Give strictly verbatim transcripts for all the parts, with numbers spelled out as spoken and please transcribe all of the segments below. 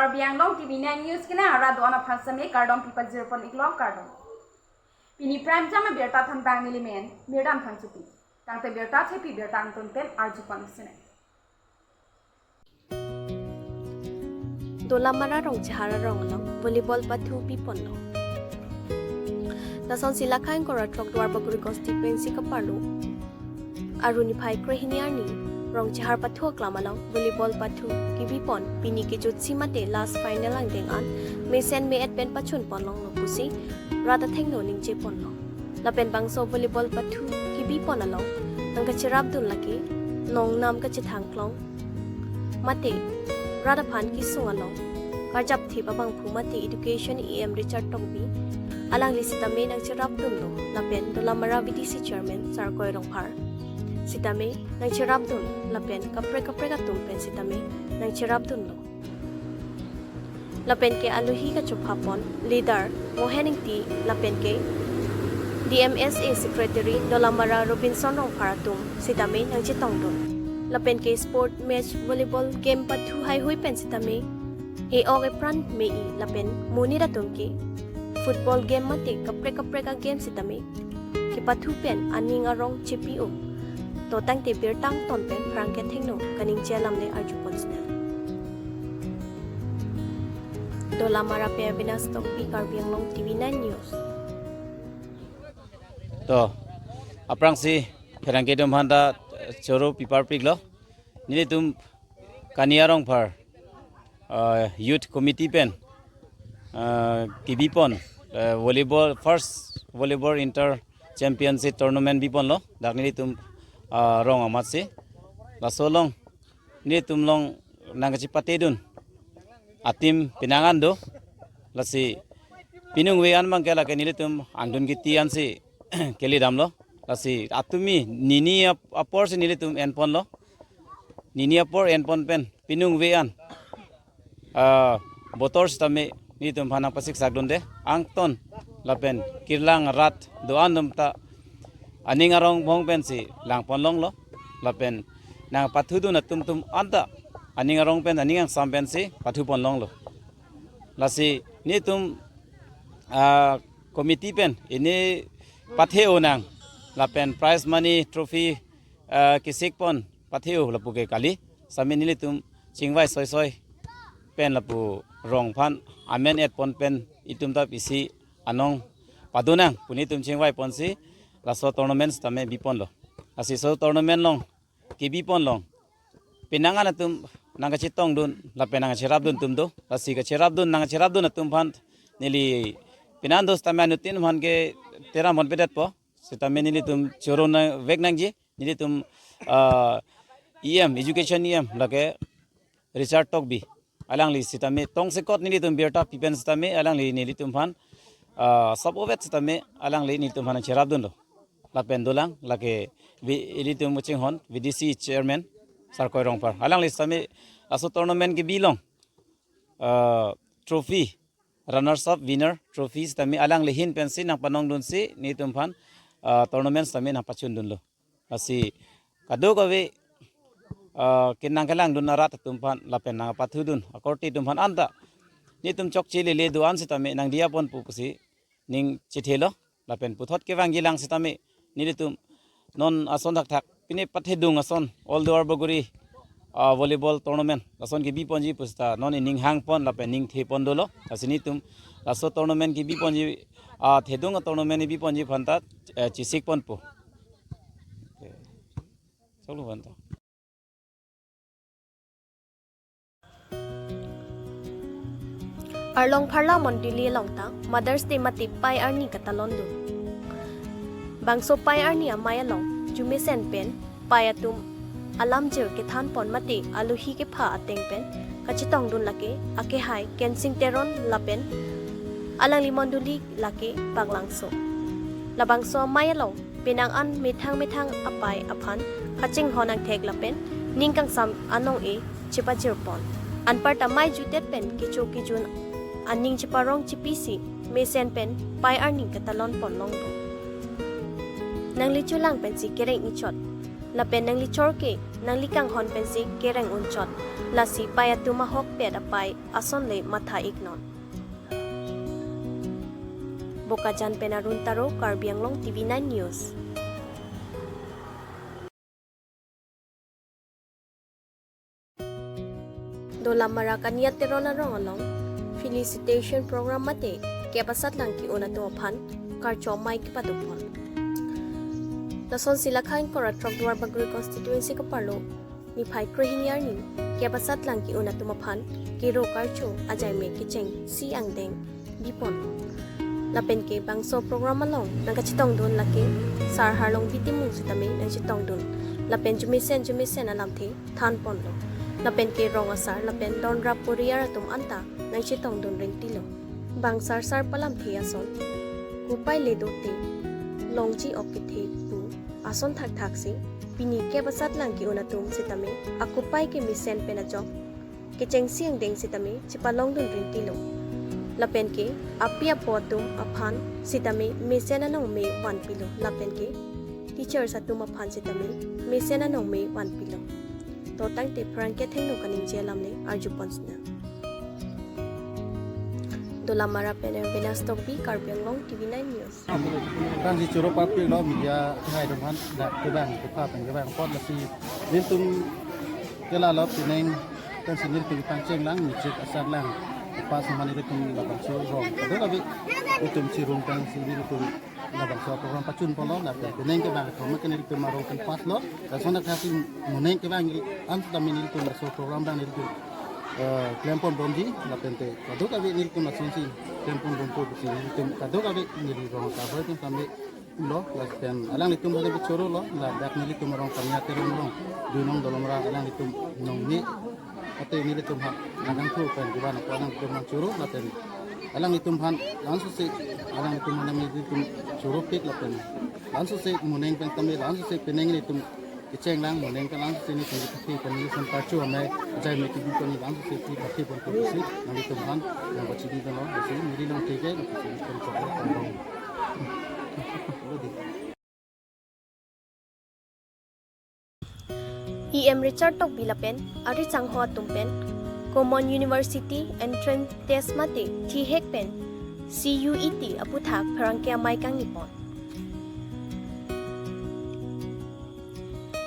Karbi Anglong T V nine News kena arat do-an aphan seme kardom pipajir pon iklo, kardom. Pini prime time abirta than bang nelimen Mirdam Thangchopi. Tangte birta thepi birta angton pen arju pon sene. Dolamara Rongchehar arong along volleyball pathu biponlo. Lason si Lakha ingkoi ra throk Duarbagori constituency kaparlo arni phai krehini arni Rongchehar pathu aklam along volleyball pathu kebipon pini kejutsi mate last final angdeng an mesen me-et pen pachun ponlonglo pusi rat athengno ningje ponlo. Lapen bangso volleyball pathu kebipon along nangkacherapdun lake nongnam kachethang klong mate rat aphan kesung along karjapthip abangphu mate Education E M Richard Tokbi alangli sitame nangcherapdunlo, lapen Dolamara V D C Chairman Sarkoi Rongphar sitame nangcherapdun, lapen kaprek kaprek atum pen sitame nangcherapdunlo. Lapen ke alohi kachopha pon leader Mohen Ingti lapen ke D M S A Secretary Dolamara Robinson Rongphar atum sitame nangchetongdun. Lapen ke sport match volleyball game pathu haihui pen sitame e-ok epran me-i lapen monit atum ke football game mate kaprek kaprek a-game sitame kepathu pen aning arong chepi-o. To tangte birta angton pen pherangke athengno kaningje alam le arju pon sene. Dolamara pen Avinas Tokbi, Karbi Anglong T V nine News. To, aphrangsi pherangke atum aphan ta, eh, choro piparpiklo. Nelitum Kania Rongphar, eh, Youth Committee pen, eh, kebipon, eh, volleyball, first volleyball inter championship tournament biponlo dak nelitum, eh, rong amatsi. Laso along nelitum along nangkachepatedun a-team penang an do. Lasi penang ve an abangke lake nelitum angdun kiti ansi kele damlo. Lasi atumi nini ap-, apor si nelitum enponlo. Nini apor enpon pen penang ve an, ah, botor sitame nelitum aphan nangpasiksakdunde. Angton lapen kirlang rat do-an atum ta aning arong bong pensi langponlonglo. Lapen nangpathudun atum atum anta aning arong pen aning angsam pensi pathuponlonglo. Lasi nelitum, ah, committee pen pini pathe-o nang lapen prize money trophy, ah, kesik pon pathe-o lapu ke kali. Sitame nelitum chingvai soisoi pen lapu rong aphan amen et pon pen itum ta pisi anong padonang pu nelitum chingvai ponsi laso tournament sitame biponlo. Lasi laso tournament along kebiponlong penang an atum nangkachetongdun lapen nangkacherapdun atum do. Lasi kacherapdun, nangkacherapdun atum aphan neli penang an do sitame anuttin aphan ke teram ponpedetpo. Sitame nelitum choro nangvek nangji, nelitum, ah, E M, Education E M lake Richard Tokbi, alangli sitame tongsekot nelitum birta pipen sitame alangli nelitum aphan, ah, sop-o vet sitame alangli nelitum aphan cherapdunlo. Lapen dolang lake vi-, ilitum kachinghon V D C Chairman Sarkoi Rongphar, alangli sitame laso tournament kebi along, ah, trophy, runners up, winner trophy sitame alangli ahin pensi nangpanongdunsi nelitum aphan, ah, tournament sitame nangpachundunlo. Lasi kadokave, ah, kenang kelangdun arat atum aphan lapen nangpathudun akorte atum aphan anta nelitum chokche lele do-an sitame nangdiya pon pu pusi ning chethelo. Lapen puthot kevangji lang sitame nelitum non ason thakthak pini pathedung ason All Duarbagori, ah, volleyball tournament lason kebiponji pu seta non ining hangpon lapen ning thepon dolo. Lasi nelitum laso tournament kebiponji, ah, thedung a-tournament biponji aphan ta, eh, chesik ponpo. Choklo aphan ta. Arlong Pharla Mondoli along ta Mother's Day mate pai arni katalondun. Bangso pai arni amei along arjumesen pen pai atum alamjir kethan pon mate alohi kepha ateng pen kachetongdun lake akehai Kensing Teron lapen alangli mondoli lake Baglangso. Labangso amei along penang an methang methang apai aphan kachinghon angthek lapen ning kangsam anong-e chepajir pon. Anparta mei jutet pen kecho kejun aning cheparong chepisi mesen pen pai arni katalon ponlonglo. Nangli chulang pensi kereng ichot. Lapen nangli chor ke, nangli kanghon pensi kereng unchot. Lasi pei atum ahokpet apei ason le matha iknon. Bokajan pen Arun Taro, Karbi Anglong T V nine News. Dolamara Kania Teron arong along felicitation program mate kep asatlang ke-un atum aphan karcho amei kepadopon. Lasonsi lakha ingkoi ra throk Duarbagori constituency keparlo niphai krehini arni kep asatlang ke-un atum aphan kero karcho ajai me kechengsi angdeng bipon. Lapen ke bangso program along nangkachetongdun lake Sar Harlongbi Timung sitame nangchetongdun. Lapen jumesen jumesen alamthe thanponlo. Lapen ke rong asar lapen donrap poriyar atum anta nangchetongdun ringtilo. Bang sarsar palamthe ason, kopai le dote longji ok kethe pu ason thakthaksi pini kep asatlang ke-un atum sitame akopai kemesen pen ajok kechengsi angdeng sitame chepalongdun ringtilo. Lapen ke api apo atum aphan sitame mesen anong me vanpilo. Lapen ke teachers atum aphan sitame mesen anong me vanpilo. To tangte pherangke athengno kaningje alam le arjupon sinang. Dolamara pen Venus Tokbi, Karbi Anglong T V nine News. Bang si choro papi lo media hai dong han dak kevang kepa pen kevang apot lasi nelitum ke la lo pining pensi nelitum pangchenglang mechik asatlang kepa si mane nelitum labangso rong. Kadokave nelitum chirung pensi nelitum labangso program pachunponlo lapen pining kevang thom ke nelitum arong pen pass lo. Lason akhasi moning kevang an sitame nelitum laso program abang nelitum eh, klemponbomji lapen te kadokave nelitum lasonsi klemponbompo pusi nelitum kadokave neli rong kavoi pen sambe lo lapen alanglitum bhale chorolo ladak nelitum arong Kania Teron arong dunong Dolamara alanglitum nongne ate nelitum ha nangkangthu pen kevan apo alanglitum nangchoro lapen alanglitum aphan lansose alanglitum aphan nelitum choropik lapen lansose moning pen tame lansose pining nelitum kechenglang moning pen lansose nelitum kepathe pen nelitum karcho amei ajai me kebipon lansose kepathe ponpo pusi nanglitum aphan nangpachini pen lo pusi neli long theke lo pusi nelitum choro pen long. E M Richard Tokbi lapen ari changho atum pen Common University Entrance Test mate thihek pen C U E T aputhak pherangke amei kangnipon.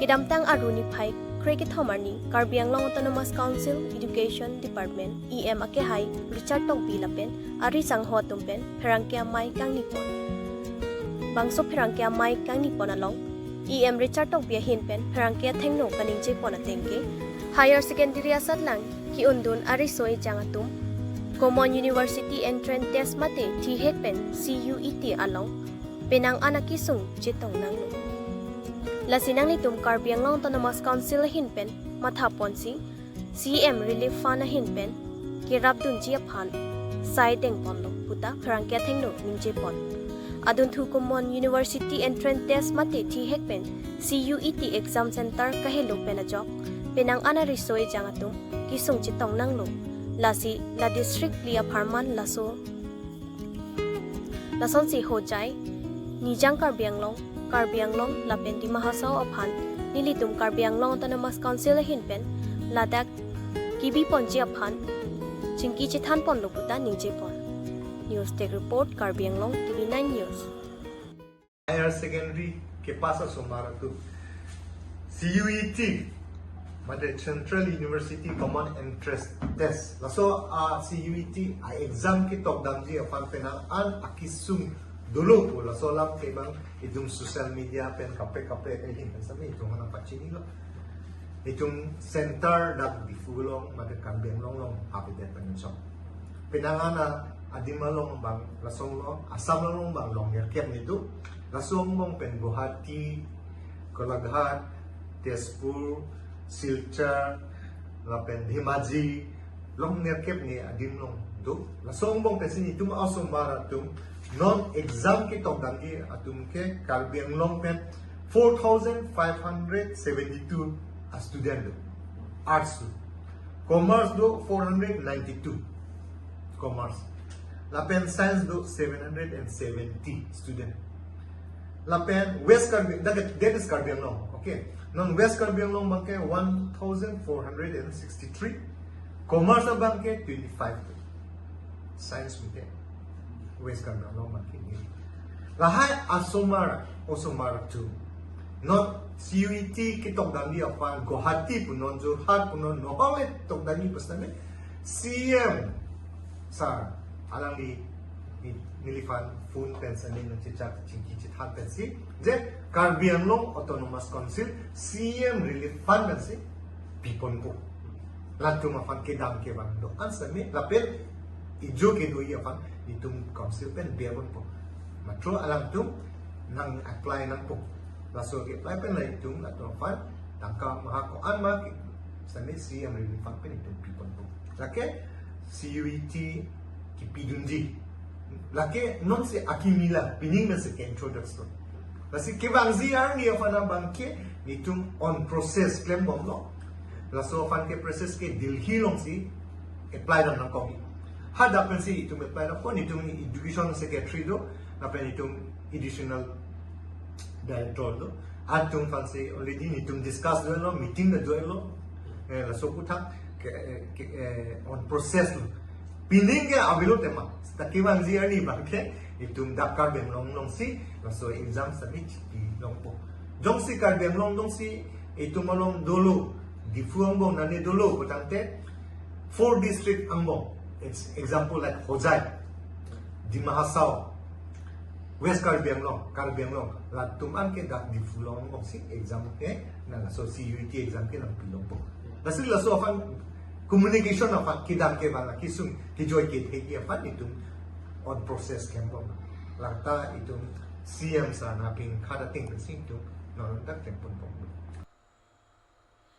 Kedamtang Aru niphai krekethom arni Karbi Anglong Autonomous Council Education Department E M akehai Richard Tokbi lapen ari changho atum pen pherangke amei kangnipon. Bangso pherangke amei kangnipon along E M Richard Tokbi ahin pen pherangke athengno kaningjepon ateng ke higher secondary asatlang ke-undun ariso ejang atum Common University Entrance Test mate thihek pen C U E T along penang an akesung chetong nanglo. Lasi nanglitum Karbi Anglong Autonomous Council ahin pen mathaponsi C M Relief Fund ahin pen kerapdunji aphan sai dengponlo puta pherangke athengno ningjepon. Adunthu Common University Entrance Test mate thihek pen C U E T exam center kahelo pen ajok penang an ariso ejang atum kesung chetong nanglo. Lasi la district phli apharman laso lasonsi Hojai, Nijang Karbi Anglong, Karbi Anglong lapen Dima Hasao aphan nelitum Karbi Anglong Autonomous Council ahin pen ladak kebiponji aphan chingki chethanponlo puta ningjepon. News Desk Report, Karbi Anglong T V nine News. Higher secondary kepass asomar atum C U E T mate Central University Common Entrance Test laso a C U E T a exam ketokdamji aphan penang an akesung dolo pu laso alam ke bang itum social media pen kaprek kaprek ahin pen sami itum nangpachinilo. Itum center dak Diphu along mate Karbi Anglong along avedet pen chok. Penang an adim along bang laso along Assam along bang long nerkep ni do. Laso angbong pen Guwahati, Golaghat, Tezpur, Silchar, lapen Dhemaji, long nerkep ni adim along do. Laso angbong pensi itum asomar atum non exam ketokdamji atum ke Karbi Anglong pen four thousand five hundred seventy-two a student do. Arts do. Commerce do four hundred ninety-two. Commerce. Lapen science do seven hundred and seventy student. Lapen West Karbi, that, that is Karbi Anglong. Okay. Non West Karbi Anglong abangke one thousand four hundred and sixty-three. Commerce abangke twenty-five. Science mite West Karbi Anglong abangke ni. Lahai asomar, osomar atum. Non C U E T ketokdamji aphan Guwahati punon, Jorhat punon, nohole tokdamji pusitame C M sir alangli ni, neliphan phone pen sani nangchechak chingki chethan pensi, je Karbi Anglong Autonomous Council C M Relief Fund pensi piponpo. Latum aphan kedam kevang do-an sitame lapen ijo kedoji aphan itum council pen beponpo. Matro alangtum nang-apply nangpo. Laso ke-apply pen la itum latum aphan tangka maha ko-an ma ke sitame C M Relief Fund pen itum piponpo. Lake C U E T kipidunji. Lake nonsi akimi la, pining nasi ke-introduce lo. Lasi kevangji arni aphan abangke netum on process klembomlo. Laso aphan ke process ke Delhi alongsi apply dam nangkok. Hadak pensi itum apply nangkok, netum education secretary do, lapen itum additional director do. Atum aphansi already netum discuss dolo, meeting ta dolo. Eh, laso aputhak ke, ke, eh, on process lo. Pining ke avelo tema. Seta kevangji arni abangke itum dak Karbi Anglong alongsi laso exam submit pi longpo. Jongsi Karbi Anglong alongsi itum along dolo, Diphu angbong nane dolo putangte four district angbong. It's example like Hojai, Dima Hasao, West Karbi Anglong, Karbi Anglong, latum an ke dak Diphu along angbongsi exam ke nang, laso C U E T exam ke nangpi longpo. Lasi laso aphan communication aphan kedam kevang kesung kejoi kethekji aphan itum on process klembom. Lata itum C M sir nangping khada ting pensi itum non dak klem ponpo.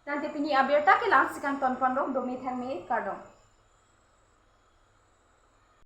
Tangte pini abirta ke la-ansi kangton ponlo, dome thangme, kardom.